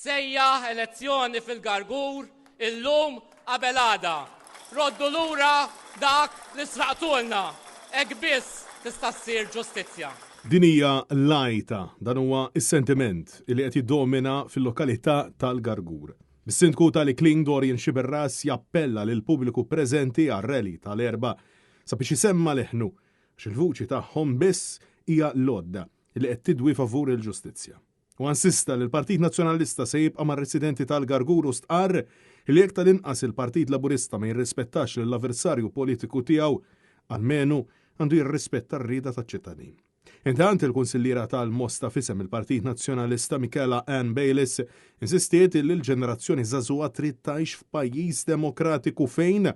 Sejjaħ elezzjoni fil-Gargur illum qabel għada. Roddu lura dak li sraqtulna. Hekk biss tista' ssir ġustizzja. Din hija l-għajta, dan huwa s-sentiment li qed jiddomina fil-lokalità tal-Gargur. Bis-Sindku tal-Iklin Dorian Sciberras jappella lill-pubbliku preżenti għar-rally tal-Erbgħa sabiex isemma' leħnu għax il-vuċi tagħhom biss hija l-għodda li qed tidwi favur il-ġustizzja. Huwa insista li l-Partit Nazzjonalista se jibqa' mar-residenti tal-Gargur u stqarr li jekk tal-inqas il-Partit Laburista ma jirrispettax lill-avversarju politiku tiegħu, almenu għandu jirrispetta r-rieda taċ-ċittadin. Intant, il-Kunsilliera tal-Mosta f'isem il-Partit Nazzjonalista Michela Ann Bayliss insistiet li l-ġenerazzjoni żagħżugħa trid tgħix f'pajjiż demokratiku fejn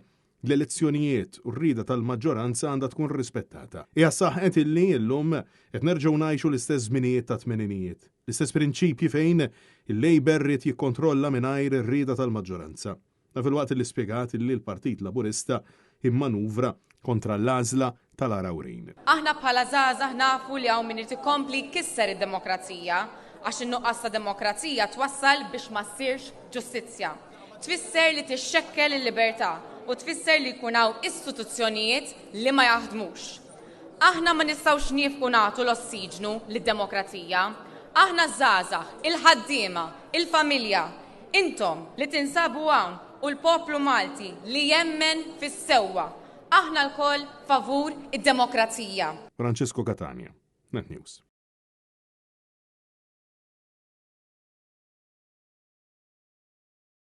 L-elezzjonijiet u r-rieda tal-maġġoranza għandha tkun rispettata. Hija saħqet illi llum qed nerġgħu ngħixu l-istess żminijiet tat-tmeninijiet. L-istess prinċipji fejn il-Labour ried jikkontrolla mingħajr ir-rieda tal-maġġoranza. Dan filwaqt illi spjegat illi l-Partit Laburista immanuvra kontra l-għażla tal-Għargħurin. Aħna bħala żgħażagħ nafu li hawn min irid ikompli jkisser id-demokrazija għax in-nuqqas ta' demokrazija twassal biex ma ssirx ġustizzja. Tfisser li tixxekkel il-libertà u tfisser li jkun hawn istituzzjonijiet li ma jaħdmux. Aħna ma nistgħux niefqu nagħtu l-ossiġnu lid-demokrazija. Aħna ż-żgħażagħ, il-ħaddiema, il-familja, intom li tinsabu hawn u l-poplu Malti li jemmen fis-sewwa. Aħna lkoll favur id-demokrazija. Francesco Catania, Net News.